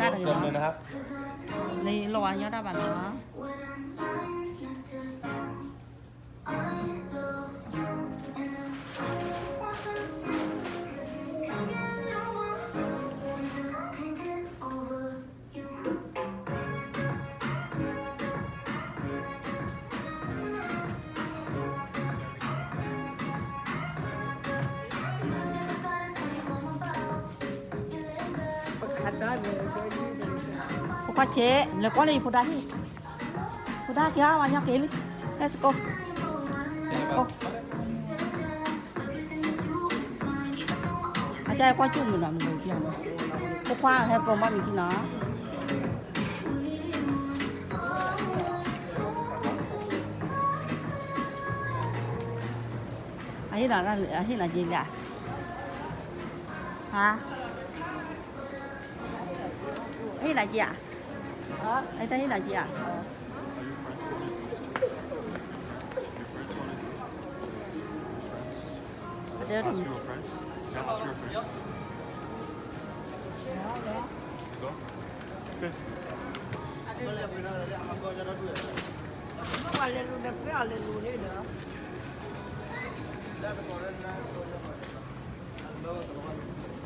တၢ်တဂ့ၤလီၤ, လၢလီၤဝါညီတၢ်ဘၣ်လီၤ. ဖိခွါဆဲး လဲၤကွၢ်လၢယဖိဒါဟံၣ်, ဖိဒါက့ၤအဝဲညီက့ၤလံ, Let's go, Let's go. အကကွၢ်ကၠူၣ်မုာ်နီၤ မုာ်က့ၤနီၤ, ဖိခွါဟဲပျိမးမံၤခံနီၤ. အဟ့ၣ်နီၤ, အဟ့ၣ်နီၤက့ၤလံ, ဟါ, အဟ့ၣ်နီၤက့ၤဧါ, အတၢ်ဟ့ၣ်နီၤက့ၤဧါ.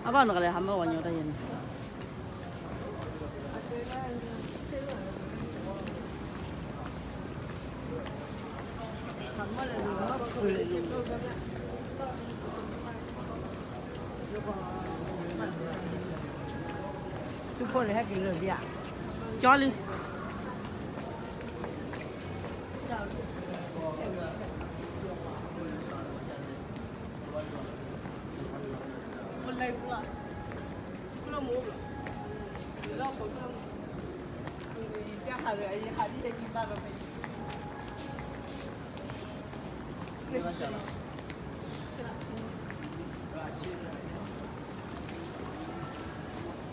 အဘၣ်နကလဲၤဟးမၢဝဲညီတၢ်ယဲန့ၣ်. ကၠီလံ.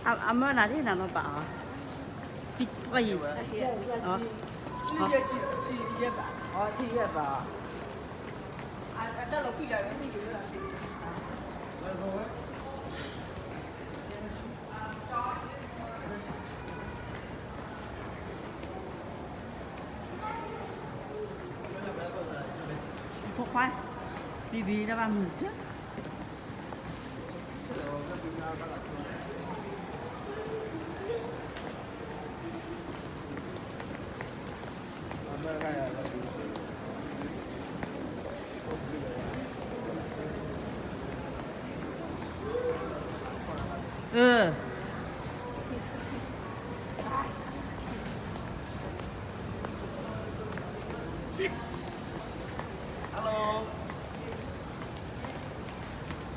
အမၢနၤဒ်နၤနီၤဘၣ်အီၤ, အံၤ, ထံယဲၢ်ဘၣ်, ဖိခွါ, ဘံဘံတၢ်ဘၣ်မုာ်တၢ်. အ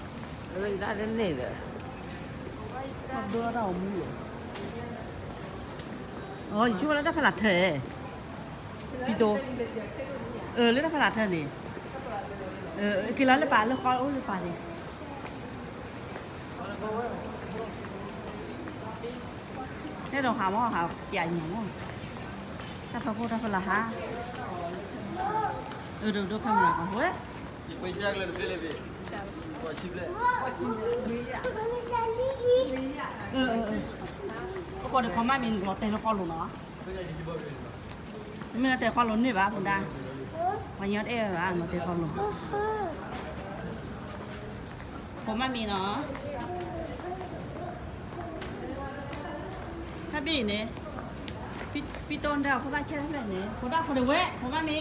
ၢ အဝဲဒၣ်တန့ၢ်ဒီး, အဘၢတၢ်အီၤမူလီၤ, ယဆိကမိၣ်လၢတၢ်ဖးလၢ်ထၢၣ်, ပံတိ, လၢတၢ်ဖးလၢ်ထၢၣ်န့ၣ်, က့ၤလီၤလၢပၢ်လၢဃီအိၣ်လၢပၢ်န့ၣ် တဲဒိးဟးမ့ၢ်ဟးပျးညါမ့ၢ်, တၢ်ဖီခိၣ်တၢ်ဖီလာ်ဟး, အဒိဒိဖဲမနၤကီဝဲ, ပကီၢ်ဒီးခီမ့ၢ်မံၤန့ၣ် လီၤတဲာ်လၢဃီလိၤနီၤ, မ့ၢ်တဲာ်ဃီလိၤန့ၢ်ဘၣ်ဖိဒါ, ပှၤညီတအဲၣ်ဘၣ် လီၤတဲာ်ဃီလိၤ, ဖိမးမံၤနီၤ. တၢ်ဘ့ၣ်အံၤန့ၣ်, ပံတိၣ်ဒၣ်ဖိသၣ်ဆဲးတဖျၢၣ်န့ၣ် ဖိဒၣ်ဖိတဝဲၢ် ဖိမးမံၤ